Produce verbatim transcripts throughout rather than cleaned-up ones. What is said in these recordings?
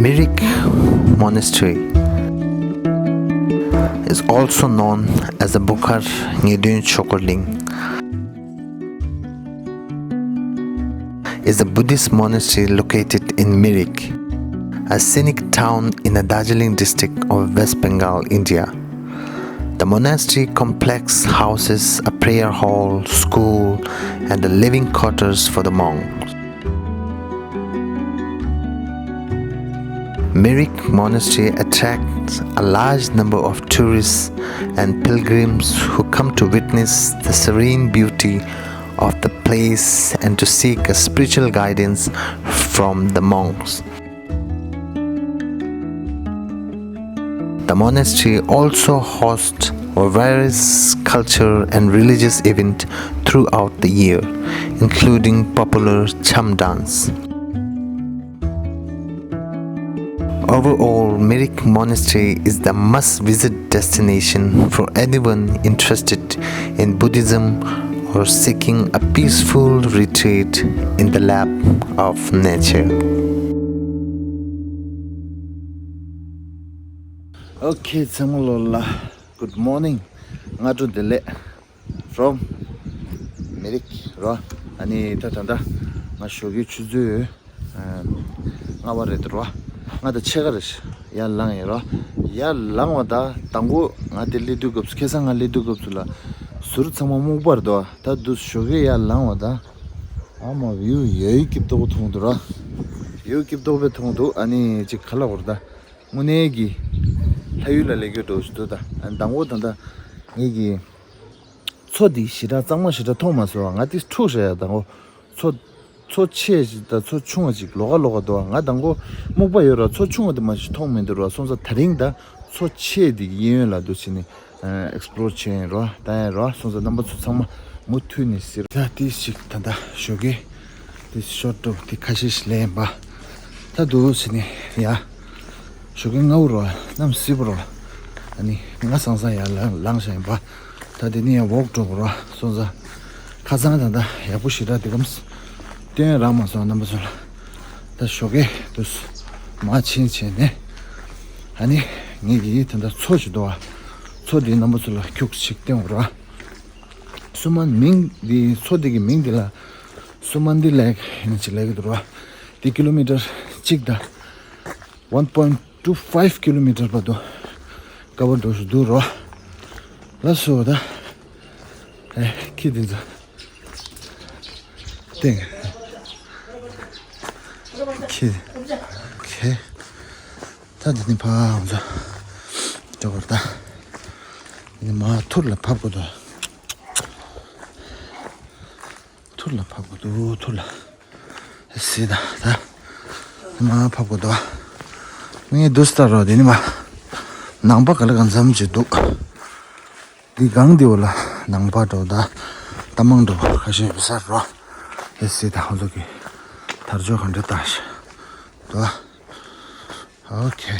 Mirik Monastery is also known as the Bukhar Ngedun Chokorling, is a Buddhist monastery located in Mirik, a scenic town in the Darjeeling district of West Bengal, India. The monastery complex houses a prayer hall, school, and the living quarters for the monks. Mirik Monastery attracts a large number of tourists and pilgrims who come to witness the serene beauty of the place and to seek a spiritual guidance from the monks. The monastery also hosts various cultural and religious events throughout the year, including popular Cham dance. Overall, Mirik Monastery is the must-visit destination for anyone interested in Buddhism or seeking a peaceful retreat in the lap of nature. Okay, ཚང་མ་ལོ་ལ་good morning. སྔ་དྲོ་བདེ་ལེགས། From Mirik རོ། ཨ་ནི་ད་ད་ད་ང་ཞོགས་ཀའི་ཆུ་ཚོད་ལྔ་པ་རེད་འདུག་རོ། ང་ད་ཕྱེད་ཀ་རེད་ཡར་ལངས་ཡིན་རོ། ཡར་ལངས་པ་ད་དང་པོ་ང་དེ་སླེབས་དུས་སྐབས་སུ་ཁ་སང་ང་སླེབས་དུས་སྐབས་སུ་ལ་ཟུར་ཚང་མ་སྨུག་པ་རེད་འདུག་ད་དུ་ཞོགས་ཀའི་ཡར་ལངས་པ་ད་ཨ་མ་view ཡོད་སྐྱིད་པོ་མཐོང་འདུག་རོ། view སྐྱིད་པོ་དཔེ་མཐོང་འདུག་ཨ་ནི་ཅིག་ག་ལ་བར་ད། དངོས་གནས་ཀྱི་ལྷ་ཡུལ་ལ་སླེབས་རྒྱུ་འགྲོ་བཞིན་འདུག་ད་དང་པོ་ད་ལྟ་ངེད་ཀྱི་མཚོ་འདི་ཞེ་དྲག་གཙང་མ་ཞེ་དྲག་མཐོང་མ་སོང་བ། ང་དེ་འཁྲུག་ཤག་ཡ། དང་པོ་མཚོ་མཚོ་ཆེ་ཞིག་དང་མཚོ་ཆུང་བ་ཅིག་ལོགས་ཀ་ལོགས་ཀ་འདུག་ང་དང་པོ་སྨུག་པ་ཡོད་ར། མཚོ་ཆུང་བ་དེ་མ་ཞིག་མཐོང་མི་འདུག་ར། སོང་ཙང་དེ་རིང་ད་མཚོ་ཆེ་འདི་གཡས་གཡོན་ལ་འདུག་ཕྱིན་ནས་ཨེག་སི་པི་ལོར་བྱས་ཡིན་རོ། ད་ཡིན་རོ། སོང་ཙང་རྣམ་པ་ཚོ་ཚང་མ་མུ་མཐུད་ནས་གཟིགས་རོ། ད་ཏི་ཞིག་ད་ད་ཞོགས་ཀས་ཏི་ཤོར་འགྲོ་ཏི་ཁ་ཤས་ཤིག་ལེན་པ། ད་འདུག་ཕྱིན་ནས་ཡ་ཞོགས་ཀས་སྔ་པོ་རོ། གནམ་སྲིད་པོ་རོ། ཨ་ནི་ང་སང་སང་ཡར་ལངས་ལངས་བཞག་ཡིན་པ། ད་དེ་ནི་ཡང་ཝོག་འགྲོ་དགོས་རོ། སོང་ཙང་ཁ་སང་ད་ད་ཡག་པོ་ཞེ་དྲག་དེ་གམ་སྟོན་རག་མ་སོང་རྣམ་པ་ཚོ་ལ། ད་ཞོགས་ཀས་དུས་མ་ཕྱིན་བྱས་ནས་ཨ་ནི་ངེད་ཀྱིས་ད་ད་མཚོ་ཞིག་འདུག་བ། མཚོ་དེའི་རྣམ་པ་ཚོ་ལ་ཁྱུག་ཅིག་སྟོན་དགོས་རོ། སུ་མན་མིང་འདི་མཚོ་འདི་གི་མིང་འདི་ལ་སུ་མན་དི་ལེག་ཡིན་ཅིག་ལེག་འདུག་རོ། འདི་ཀི་ལོ་མི་ཊར་གཅིག་དང་ཝན་པོ་ཡིན་ཊུ་ཕའིབ་ཀི་ལོ་མི་ཊར་བར་དུ་ཀ་བར་འགྲོ་བཞིན་འདུག་རོ། ལགས་སོ། ད་ཨེ་ཁྱི་འདི་ཚོ་སྟེང་ཁྱི་ཁྱི། ད་འདི་ནི་ཕ་ང་ཚོ་འགྲོ་བར་ད་འདི་ནི་མ་ཐུར་ལ་ཕབ་དགོས་འདུག་ཐུར་ལ་ཕབ་དགོས་འདུག་ཐུར་ལ་སི་ད་ད་མ་ཕབ་དགོས་འདུག་ངས་འདུག་སྟ་རོ། འདི་ནི་མ་ནང་པ་ག་ལ་གང་འཚམ་ཅིག་འདུག་འདི་སྒང་འདི་འོ་ལ་ནང་པ་འགྲོ་ད་ད་མང་འགྲོ་ཁ་ཤས་ཡོད་ས་རོ། ཨེ་སི་ད་ཧོ་ལོ་གི་དར་ལྕོག་ག་འདྲ་ལྟ་ཤ་འདུག་ཨོ་ཁེ།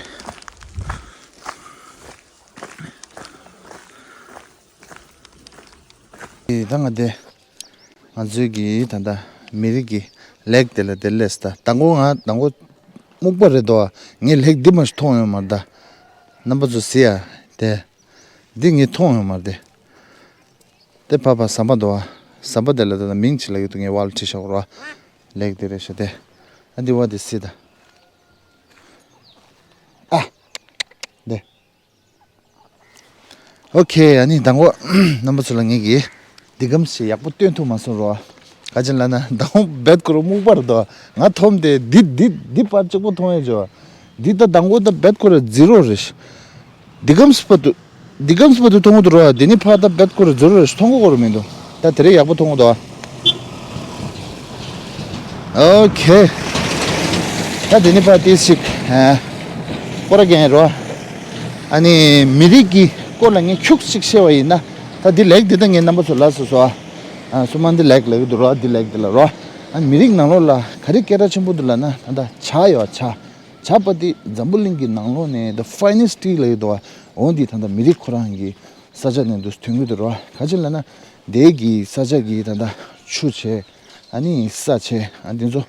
ད་ང་དེ་ང་ཚོའི་གི་ད་ལྟ་མི་རིགས་ཀྱི་ལེགས་དེ་ལ་དེ་ལས་ད་དང་པོ་ང་དང་པོ་སྨུག་པ་རེད་དོ། ངས་ལེགས་འདི་མ་ཞིག་མཐོང་ཡོད་མ་རེད་ད། རྣམ་པ་ཚོ་གཟིགས་ཡ་དེ་འདི་ངས་མཐོང་ཡོད་མ་རེད་དེ། དེ་ཕ་ཕ་ཟམ་པ་འདུག་བ། ཟམ་པ་དེ་ལ་ད་ལྟ་མིང་ཅིག་ལ་ཡོད་དུ་ངས་བ་ལ་ཁྲིད་ཤག་རོ། ལེགས་དེ་རེད་ཤག་དེ། ཨ་འདི་བ་དེ་གཟིགས་ད། ཨ། འདི། ཨོ་ཁེ། ཨ་ནི་དང་པོ་རྣམ་པ་ཚོ་ལ་ངེད་ཀྱིས་འདི་གམ་ཞིག་ཡག་པོ་སྟོན་ཐུབ་མ་སོང་རོ། ག་ཅི་ལ་ན་དང་པོ་བེད་ཁོ་ར་སྨུག་པ་རེད་དོ། ང་མཐོང་དེ་འདི་འདི་འདི་པར་གཅིག་པོ་མཐོང་ཡོད་ཅོ། འདི་ད་དང་པོ་ད་བེད་ཁོ་ར་ཛི་རོ་རེད། འདི་གམ་སྤ་དུ་འདི་གམ་སྤ་དུ་མཐོང་གི་འདུག་རོ། འདི་ནི་ཕ་ད་བེད་ཁོ་ར་ཛི་རོ་རེད། མཐོང་གི་གོ་ར་མི་འདུག་ད་དེ་རེད་ཡག་པོ་མཐོང་གི་འདུག་ཨོ་ཁེ། ད་དེ་ནི་ཕ་ཏིས་ཤིག་ཨ་སྐོར་ར་རྒྱག་ཡིན་རོ། ཨ་ནི་མི་རིགས་ཀྱི་སྐོར་ལ་ངས་ཁྱུག་ཅིག་བཤད་པ་ཡིན་ན། ད་འདི་ལེགས་འདི་ད་ངས་རྣམ་པ་ཚོ་ལ་སོ་སོ་ཨ་སུ་མན་འདི་ལེགས་ལེགས་འདུག་རོ། འདི་ལེགས་འདི་ལ་རོ། ཨ་མི་རིགས་ནང་ལོགས་ལ་ག་རེ་སྐད་གྲགས་ཆེན་པོ་འདུག་ལབ་ན་ད་ལྟ་ཇ་ཡོད་ཇ། ཇ་པ་ཏི་འཛམ་བུ་གླིང་གི་ནང་ལོགས་ནས་the finest tea ལབ་ཀྱི་འདུག་བ། འོ་འདི་ད་ལྟ་མི་རིགས་ཁོ་རང་གི་ས་ཆ་ནས་འདུག་ཐོན་གྱི་འདུག་རོ། ག་ཅི་ལབ་ན་དེ་གི་ས་ཆ་གི་ད་ལྟ་ཆུ་བྱས་ཨ་ནི་ས་བྱས་ཨ་འདི་ཚོ་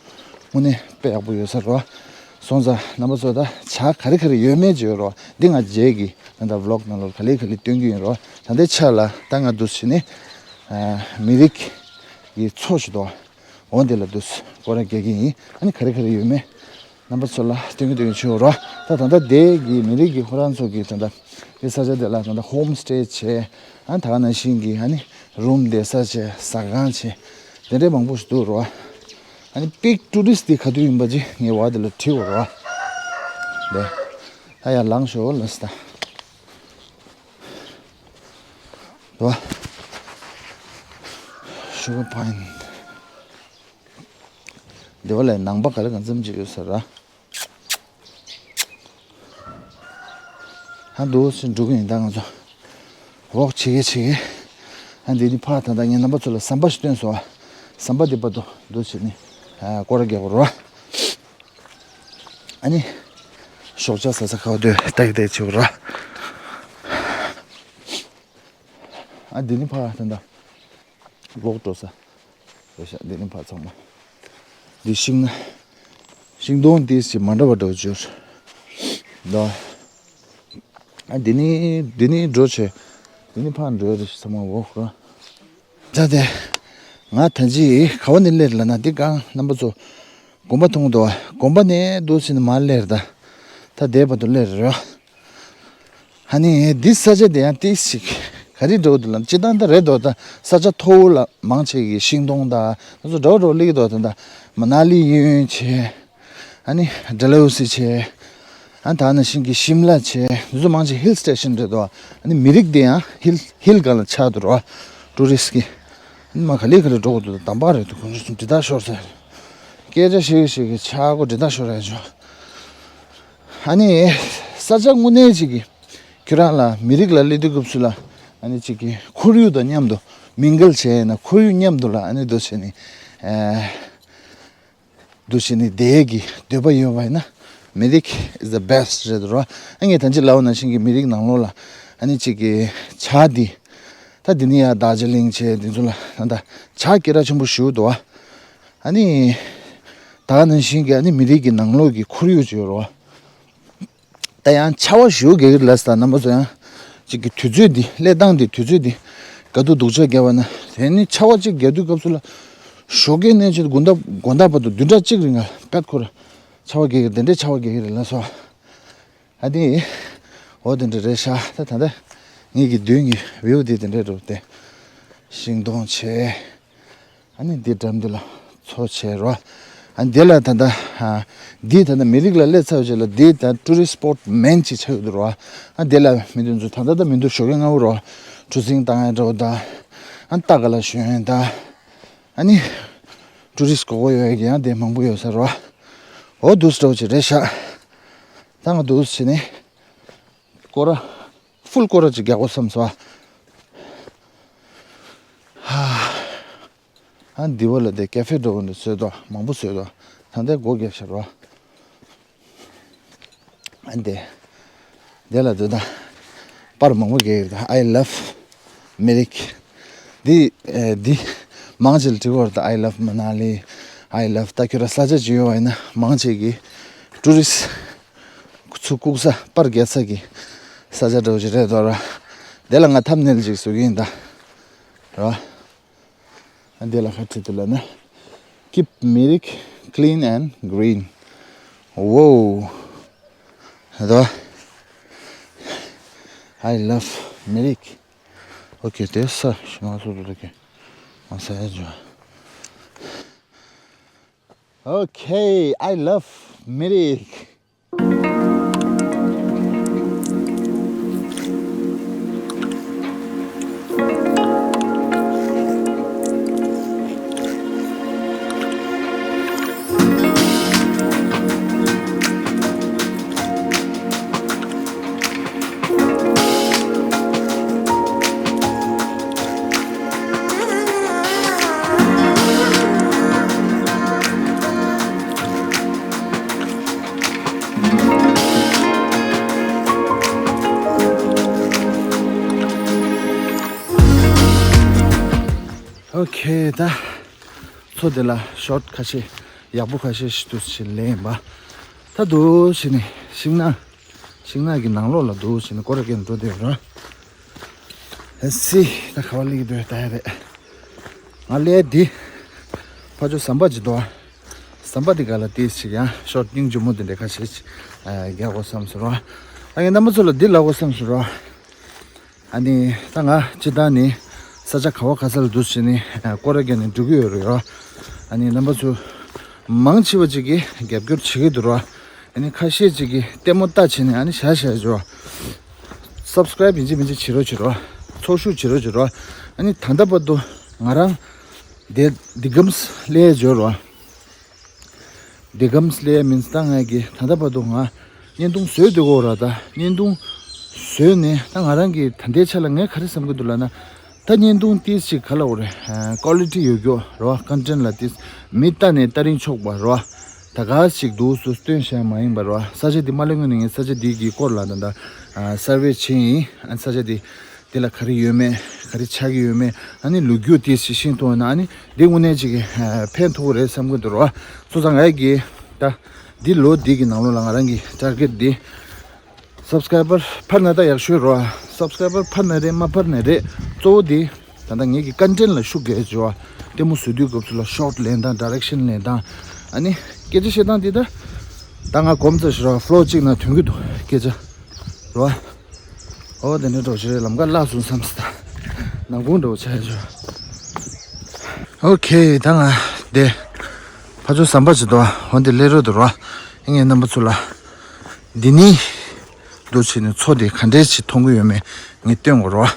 དངོས་གནས་དཔེ་ཡག་པོ་ཡོད་ས་རོ། སོང་ཙང་རྣམ་པ་ཚོ་ད་བྱ་ག་རེ་ག་རེ་ཡོད་མེད་ཅིག་ཡོད་རོ། འདི་ང་རྗེས་ཀྱི་ད་ལྟ་ཝི་ལོག་ནང་ལོགས་ག་ལེ་ག་ལེ་སྟོན་གྱི་ཡིན་རོ། ད་ལྟའི་ཆ་ལ་ད་ང་འདུག་བྱས་ནས་མི་རིགས་ཀྱི་མཚོ་ཞིག་འདུག་འོ་འདི་ལ་འདུག་སྐོར་ར་རྒྱག་གི་ཡིན། ཨ་ནི་ག་རེ་ག་རེ་ཡོད་མེད་རྣམ་པ་ཚོ་ལ་སྟོན་གྱི་སྟོན་གྱི་བྱེད་རོ། ད་ད་ལྟ་དེ་གི་མི་རིགས་ཀྱི་ཁོ་རང་ཚོ་གི་ད་ལྟ་དེ་ས་ཆ་དེ་ལ་ད་ལྟ་ཧོམ་སྟེ་བྱས། ཨ་ནི་ད་ག་ནང་བཞིན་གྱི་ཨ་ནི་རུམ་བསྡད་ས་བྱས། ཟ་ཁང་བྱས། དེ་འདྲའི་མང་པོ་ཞིག་འདུག་རོ། ཨ་ནི་པིག་ཊུ་རི་སི་ཊི་དེ་ག་དུས་ཡིན་པ་ཅིག་ངས་བ་དེ་ལ་བྲིས་འོ་རོ། དེ་ད་ཡར་ལངས་ཤོག་ལ་སི་ད། དོ། ཤུ་གར་པའིན། དེ་བ་ལས་ནང་པ་ག་ལ་གང་འཚམ་ཅིག་ཡོད་ས་ར། ཧ་འདུག་སེ་འགྲོ་གི་ཡིན་ད་ང་ཚོ། ཝོག་བྱེད་གི་བྱེད་གི། ཨ་འདི་ནི་ཕར་ད་ལྟ་ངས་རྣམ་པ་ཚོ་ལ་ཟམ་པ་ཞིག་སྟོན་སོང་ཨ། ཟམ་པ་འདི་བར་དུ་འདུག་བྱས་ནས་ཨ་སྐོར་ར་རྒྱག་དགོས་རེད་བ། ཨ་ནི་ཞོགས་ཇ་ཟ་ས་ཁ་བ་དོད་ཏག་ཏག་བྱེད་དགོས་རེད་བ། ཨ་འདི་ནི་ཕར་ད་ལྟ་ཝོག་འགྲོ་ས། རེད་ཤག་འདི་ནི་ཕར་ཚང་མ། འདི་ཤིང་ན། ཤིང་སྡོང་འདི་ཞིག་མ་འདྲ་བ་འདྲ་བོ་བྱོས། ད། ཨ་འདི་ནི་འདི་ནི་འགྲོ་བྱས། འདི་ནི་ཕར་འགྲོ་རེད་ཚང་མ་འོ་ཧོ། ད་དེ། ང་ད་ཅི་ག་བ་ནས་སླེབས་ལ་ན་འདི་གང་རྣམ་པ་ཚོ། དགོན་པ་མཐོང་འདུག་བ། དགོན་པ་ནས་འདུག་ཕྱིན་མར་སླེབས་རེད་ད། ད་དེ་བར་དུ་སླེབས་རེད་ར། ཨ་ནི་འདི་ས་ཆ་དེ་ཡང་ཏིས་ཞིག་ག་རེ་འགྲོ་འདུག་ལབ་སྤྱིར་བཏང་ད་རེད་འདུག་ད་ས་ཆ་མཐོ་བོ་ལ་མང་ཆེ་གི་ཤིང་སྡོང་དང་ང་ཚོ་འགྲོ་འགྲོ་སླེབས་འདུག་ད་ད་མ་ན་ལི་གཡས་གཡོན་བྱས། ཨ་ནི་ཌལ་ཧོ་སི་བྱས། ཨ་ད་ནང་བཞིན་གི་ཤིམ་ལ་བྱས། འདི་ཚོ་མང་ཆེ་ཧིལ་སི་ཊེ་ཤན་རེད་འདུག་ཨ་ནི་མི་རིགས་དེ་ཡང་ཧིལ་ཧིལ་སྒང་ལ་ཆགས་འདུག་ར། ཊུ་རི་སི་ཊི་གི། ཨ་ནི་མ་ག་ལེ་ག་ལེ་འགྲོ་དགོས་འདུག་དམ་པ་རེད་འདུག་ཁོང་ཚོ་འདི་དག་ཤོར་ཟེར། སྐད་ཆ་བཤད་བཤད་གི་ཆག་སྒོ་འདི་དག་ཤོར་རེད་ཆོག་ཨ་ནི་ས་ཆ་དངོས་གནས་ཅིག་གི་ཁྱོད་རང་ལ་མི་རིགས་ལ་སླེབས་དུས་སྐབས་སུ་ལ་ཨ་ནི་ཅིག་གི་ཁོར་ཡུག་དང་མཉམ་དུ་མིང་གལ་བྱས་ན་ཁོར་ཡུག་མཉམ་དུ་ལ་ཨ་ནི་འདུག་བྱས་ནས་ཨ་འདུག་བྱས་ནས་བསྡད་ཀྱི་འདོད་པ་ཡོད་པ་ཡིན་ན་མི་རིགས་is the best རེད་རོ། ཨ་ངས་ད་ཅི་ལབ་པ་ནང་བཞིན་གྱི་མི་རིགས་ནང་ལོགས་ལ་ཨ་ནི་ཅིག་གི་བྱ་འདི་ད་འདི་ནི་ཡ་དར་ཇི་ལིང་བྱས་འདི་ཚོ་ལ་ད་ད་བྱ་སྐད་གྲགས་ཆེན་པོ་ཞིག་འདུག་ཨ། ཨ་ནི། ད་ག་ནང་བཞིན་གྱི་ཨ་ནི་མི་རིགས་ཀྱི་ནང་ལོགས་ཀྱི་ཁོར་ཡུག་ཅིག་ཡོད་རེད་བ། ད་ཡང་ཆར་པ་ཞེ་པོ་རྒྱག་གི་རེད་ལབ་ས་རྣམ་པ་ཚོ་ཡང་གཅིག་གི་དུས་ཚོད་འདི་སླེབས་སྟངས་འདི་དུས་ཚོད་འདི་ག་དུས་སྡུག་ཅག་བརྒྱབ་པ་ན་དེ་ནི་ཆར་པ་གཅིག་རྒྱག་དུས་སྐབས་སུ་ལ་ཞོགས་ཀས་ནས་ཆེད་དུ་དགོང་དག་དགོང་དག་བར་དུ་བདུན་ཕྲག་གཅིག་རིང་ལ་དཔེ་ཁོ་ར་ཆར་པ་རྒྱག་གི་དེ་འདྲའི་ཆར་པ་རྒྱག་གི་རེད་ལབ་སོང་། ཨ་དེ་འོ་དེ་འདྲ་རེད་ཤག་ད་ད་ལྟ་ངེད་ཀྱི་མདུན་གྱི་བིའུ་འདི་དེ་འདྲ་འགྲོ་སྟེ་ཤིང་སྡོང་ཆེ། ཨ་ནི་འདི་འགྲམ་འདི་ལ་མཚོ་ཆེ་རོ། ཨ་ནི་འདི་ལ་ད་ལྟ་ཨ་འདི་ད་ལྟ་མི་རིགས་ལ་སླེབས་ཚར་བ་ཅིག་ལ་འདི་ད་ཊུ་རི་སི་ཊི་སི་པོ་ཊི་མེན་ཅིག་ཆགས་ཡོད་འདུག་རོ། ཨ་འདི་ལ་མི་འདུག་ཚོ་ད་ལྟ་ད་མི་འདུག་ཞོགས་ཀས་སྔ་པོ་རོ། གྲུ་གཟིངས་བཏང་ཡ་འདྲ་བོ་ད། ཨ་ནི་རྟ་ག་ལ་ཞོན་ཡ་ད། ཨ་ནི་ཊུ་རི་སི་ཊི་དགོས་མཁོ་ཡོད་ཡ་གི་ཡང་དེ་མང་པོ་ཡོད་ས་རོ། འོ་འདུག་སེ་འདྲ་བོ་ཅིག་རེད་ཤག་ད་ང་འདུག་སེ་བྱས་ནས་སྐོར་ར་ཧྥུལ་སྐོར་ར་ཅིག་རྒྱག་དགོས་བསམ་སོང་། ཧ། ཨ་འདི་བ་ལ་དེ་ཀེ་ཧྥེ་འདྲ་བོ་འདི་བཟོས་འདུག་མང་པོ་བཟོས་འདུག་ད་ལྟའི་སྒོ་བརྒྱབ་ཤག་རོ། ཨ་འདི། དེ་ལ་དུ་ད། པར་མང་པོ་རྒྱག་གི་རེད་ད། I love མི་རིགས། འདི་ཨེ་འདི་མང་ཆེ་ལ་བྲིས་པ་རེད་ད། I love Manali, I love ད་ཁྱོད་ར་ས་ཆ་ཅིག་ཡོད་པ་ཡིན་ན་མང་ཆེ་གི་ཊུ་རི་སི་ཊི་ཚུར་བཀུག་ས་པར་རྒྱག་ས་གི་ས་ཆ་འདྲ་བོ་ཅིག་རེད་དོ་ར། དེ་ལ་ང་ཐམ་ནེལ་ཅིག་བཟོ་གི་ཡིན་ད། ར། འདི་ལ་ཁ་བྲིས་འདུག་ལབ་ན། Keep མི་རིགས་clean and green. Whoa. ད། I love མི་རིགས། ཨོ་ཁེ་དེ་ས་ཞིམ་མ་སོ་སོ་ལ་ཁེ། མ་ས་ཡ་ཇོ། Okay, I love མི་རིགས། ཨོ་ཁེ་ད། མཚོ་དེ་ལ་ཤོ་ཊི་ཁ་ཤས་ཡག་པོ་ཁ་ཤས་ཤིག་འདུག་ཕྱིན་ལེན་པ། ད་འདུག་བྱས་ནས་ཤིང་ནགས། ཤིང་ནགས་ཀྱི་ནང་ལོགས་ལ་འདུག་བྱས་ནས་སྐོར་ར་རྒྱག་ནས་འགྲོ་བསྡད་ཡོད་རེད། ཨ་སི། ད་ག་པར་སླེབས་ཀྱི་འདུག་ད་ཡ་རེད། ང་སླེབས་འདི། ཕར་ཕྱོགས་ཟམ་པ་ཅིག་འདུག་ཟམ་པ་འདི་སྒང་ལ་ཏོག་ཙམ་ཅིག་ཡང་ཤོཊ་སྙིང་རྗེ་མོ་འདི་འདྲ་ཁ་ཤས་ཅིག་ཨ་རྒྱག་དགོས་བསམ་སོང་ར། ད་ངས་རྣམ་པ་ཚོ་ལ་འདི་ལབ་དགོས་བསམ་སོང་ར། ཨ་ནི་ད་ང་སྤྱིར་བཏང་ནི་ས་ཆ་ག་བ་ག་ས་ལ་འདུག་བྱས་ནས་ཨ་སྐོར་ར་རྒྱག་ནས་འགྲོ་གི་ཡོད་རེད་ཡ། ཨ་ནི་རྣམ་པ་ཚོ་མང་ཆེ་བ་ཅིག་གིས་རྒྱབ་སྐྱོར་བྱེད་ཀྱི་འདུག་ར། ཨ་ནི་ཁ་ཤས་ཅིག་གིས་ལྟད་མོ་ལྟ་བྱས་ནས་ཨ་ནི་བཞག་བཞག་བྱས། སབ་སི་ཀ་རའིབ་ཡིན་གཅིག་མིན་གཅིག་བྱེད་རོགས་བྱེད་རོགས། ཚོགས་ཞུགས་བྱེད་རོགས་བྱེད་རོགས། ཨ་ནི་ད་ལྟ་བར་དུ་ང་རང་འདི་འདི་གམ་སླེབས་བྱས་རོགས། འདི་གམ་སླེབས་མིན་ད་ང་གི་ད་ལྟ་བར་དུ་ང་བརྙན་ཐུང་བཟོས་འདུག་གོ་ར། ད་བརྙན་ཐུང་བཟོས་ནས་ད་ང་རང་གི་ད་ལྟའི་ཆ་ལ་ངས་ག་རེ་བསམ་གྱི་འདུག་ལབ་ན། ད་བརྙན་ཐུང་ཏོག་ཙམ་ཅིག་ག་ལབ་དགོས་རེད། ཀོ་ལི་ཊི་ཡོད་རྒྱུ་རེད་བ། ཀོན་ཊེན་ལ་ཏོག་ཙམ་མི་ལྟ་ནས་ལྟ་རིན་ཆོག་པ་རེད་བ། ད་ག་ཞིག་འདུག་སུ་སྟོན་བྱས་མ་ཡིན་པ་རེད་བ། ས་ཆ་འདི་མ་སླེབས་སྔོན་ནས་ངས་ས་ཆ་འདི་གི་སྐོར་ལ་ད་ལྟ་ཨ་སར་ཝེ་བྱས་ཡིན། ཨ་ས་ཆ་འདི་འདི་ལ་ག་རེ་ཡོད་མེད། ག་རེ་ཆགས་ཀྱི་ཡོད་མེད། ཨ་ནི་ལོ་རྒྱུས་ཏོག་ཙམ་ཤེས་ཐུབ་ན། ཨ་ནི་འདི་དངོས་གནས་ཅིག་གི་ཨ་ཕན་ཐོགས་རེད་བསམ་གྱི་འདུག་རེད་བ། སོ་སོ་ང་གི་ད་འདི་ལོ་འདི་གི་ནང་ལོགས་ལ་ང་རང་གི་ཊར་གེཊ་འདི། སབ་སི་ཀ་རའི་བར་འཕར་ན་ད་ཡག་ཤོས་རེད་བ། སབ་སི་ཀ་རའི་བར་འཕར་ན་རེད་མ་འཕར་ན་རེད། གཙོ་བོ་དེ་ད་ལྟ་ངེད་ཀྱི་ཀོན་ཊེན་ལ་ཤུགས་རྒྱག་བྱས་བ། ལྟད་མོ་བཟོ་དུས་སྐབས་སུ་ལ་ཤོཊ་ལེན་སྟངས། ཌའི་རེག་ཤན་ལེན་སྟངས། ཨ་ནི་སྐད་ཆ་བཤད་སྟངས་དེ་ད་ད་ང་གོམས་ཙམ་ཞིག་རེད་བ། ཕི་ལོ་གཅིག་ནང་ཐོན་གྱི་འདུག་སྐད་ཆ་རེད་བ། ཨོ་དེ་འདྲ་འདྲ་བོ་ཞིག་རེད། ལམ་ཁ་བརླག་སོང་བསམ་སོང་ད། ནམ་གུང་འདྲ་བོ་ཆགས་བྱས་བ། ཨོ་ཁེ། ད་ང་དེ་ཕར་ཕྱོགས་ཟམ་པ་ཅིག་འདུག་འོ་འདི་སླེབས་རོགས་འདུག་ར། ངས་རྣམ་པ་ཚོ་ལ། འདི་ནི། འདུག་བྱས་ནས་མཚོ་དེ་ག་འདྲས་ཞིག་མཐོང་གི་ཡོད་མེད་ངས་སྟོན་དགོས་རེད་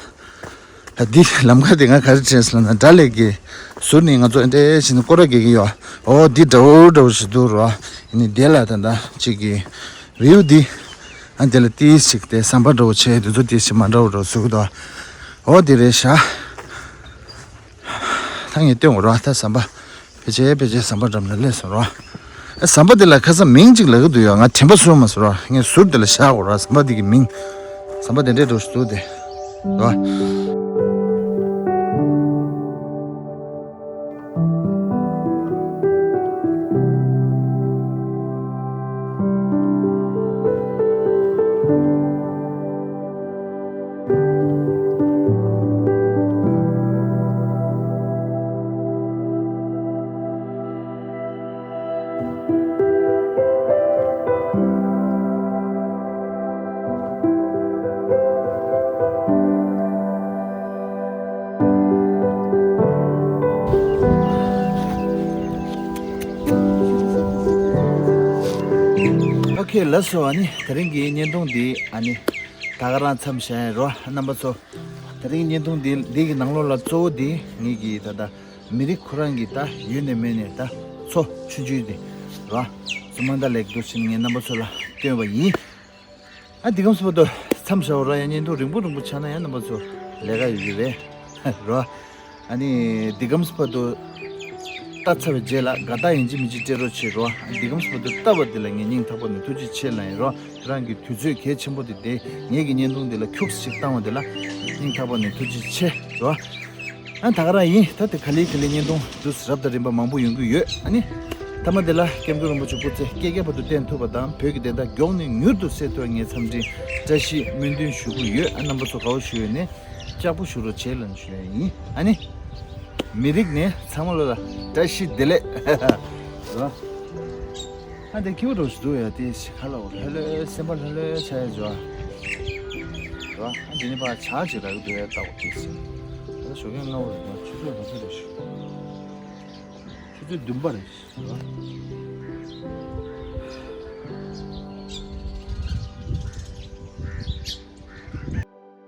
བ། ད་འདི་ལམ་ཁ་དེ་ང་ག་རེ་དྲན་སོང་ལབ་ན། དགྲ་ལྷ་གི་ཟུར་ནས་ང་ཚོ་འདི་འདྲས་བྱས་ནས་སྐོར་ར་རྒྱག་གི་ཡོད། འོ་འདི་འདྲ་བོ་འདྲ་བོ་ཞིག་འདུག་རེད་བ། ཡིན་ནའི་དེ་ལ་ད་ལྟ་གཅིག་གི་བིའུ་འདི། ཨ་དེ་ལ་ཏོག་ཙམ་ཅིག་དེ་ཟམ་པ་འདྲ་བོ་བྱས། དེ་ཚོ་ཏོག་ཙམ་མ་འདྲ་བོ་འདྲ་བོ་བཟོ་གི་འདུག་འོ་དེ་རེད་ཤག་ད་ངས་སྟོན་དགོས་རེད་བ། ད་ཟམ་པ་ཕལ་ཆེར་ཕལ་ཆེར་ཟམ་པ་འགྲམ་ལ་སླེབས་སོང་རེད་བ། ཨ་ཟམ་པ་དེ་ལ་ཁ་སང་མིང་ཅིག་ལབ་ཀྱི་འདུག་ཡ། ང་དྲན་པ་སོང་མ་སོང་རེད་བ། ངས་ཟུར་དེ་ལ་བཞག་དགོས་རེད་བ། ཟམ་པ་དེ་གི་མིང་། ཟམ་པ་དེ་འདྲས་འདྲ་བོ་ཞིག་འདུག་དེ་རེད་བ། ཨོ་ཁེ་ལགས་སོ། ཨ་ནི་དེ་རིང་གི་བརྙན་ཐུང་འདི་ཨ་ནི་ད་ག་རང་མཚམས་བཞག་ཡིན་རོ། རྣམ་པ་ཚོ། དེ་རིང་བརྙན་ཐུང་འདི་འདི་གི་ནང་ལོགས་ལ་གཙོ་བོ་འདི་ངེད་ཀྱི་ད་ལྟ་མི་རིགས་ཁོ་རང་གི་ད་ཡོད་ནས་མེད་ནས་ད་མཚོ་ཆུང་ཆུང་འདི་རོ། སུ་མན་ད་ལེག་འདུག་བྱས་ནས་ངས་རྣམ་པ་ཚོ་ལ་སྟོན་པ་ཡིན། ཨ་འདི་གམ་སྤོ་ཏོ་མཚམས་བཞག་ར། ཡང་བརྙན་ཐུང་རིང་པོ་རིང་པོ་ཆགས་ན་ཡང་རྣམ་པ་ཚོ་ལས་ཀ་ཡོད་ཀྱི་རེད་རོ། ཨ་ནི་འདི་གམ་སྤོ་ཏོ་ལྟ་ཚར་བའི་རྗེས་ལ་དགའ་རྟགས་ཡིན་གཅིག་མིན་གཅིག་སྤྲད་རོགས་བྱེད་རོ། ཨ་འདི་གམ་སྤོ་ཏོ་ལྟ་བ་འདི་ལ་ངས་སྙིང་ཐག་པ་ནས་ཐུགས་རྗེ་ཆེ་ལབ་ཡིན་རོ། ཁྱེད་རང་གི་དུས་ཚོད་གལ་ཆེན་པོ་དེ་དེ་ངེད་ཀྱི་བརྙན་ཐུང་འདི་ལ་ཁྱུག་ཙམ་ཞིག་བཏང་བ་དེ་ལ་སྙིང་ཐག་པ་ནས་ཐུགས་རྗེ་ཆེ་རོ། ཨ་ད་ག་རང་ཡིན། ད་དེ་ག་ལེ་ག་ལེ་བརྙན་ཐུང་འདུག་རབ་དང་རིམ་པ་མང་པོ་ཡོང་གི་ཡོད། ཨ་ནི་མཐའ་མ་དེ་ལ་སྐྱབས་མགོན་རིན་པོ་ཆེ་སྐུ་ཚེ་བསྐལ་བརྒྱའི་བར་དུ་བརྟན་ཐུབ་པ་དང་། བོད་ཀྱི་བདེན་མཐའ་མགྱོགས་ནས་མྱུར་དུ་གསལ་ཐུབ་པའི་ངའི་འཚམས་འདྲི་བཀྲ་ཤིས་སྨོན་འདུན་ཞུ་གི་ཡོད། ཨ་རྣམ་པ་ཚོ་དགའ་བོ་ཞུ་ཡོད་ནས་ལྕགས་པོ་ཞུ་རོགས་བྱེད་ལབ་ཞུ་ཡ་ཡིན། ཨ་ནི་མི་རིགས་ནས་ཚང་མ་ལོ་ལ་བཀྲ་ཤིས་བདེ་ལེགས། ཨ་དེ་ཁྱེའུ་རོ་ཞིག་འདུག་ཡ། དེ་ཞིག་ཁ་ལ་འོ་ལྷོད་ལྷོད་སེམས་པ་ལྷོད་ལྷོད་ཆགས་ཡ་འཇོ། རོ། ཨ་འདི་ནི་ཕར་བྱག་ཅིག་རག་གི་འདུག་ཡ། ལྟ་འོ་དེ་ཞིག་ད་ཞོགས་ཀས་སྔ་པོ་རེད་འདུག་ཆུ་ཚོད་ག་ཚོད་རེད་ཞུ། ཆུ་ཚོད་བདུན་པ་རེད་ཞུ་རོ།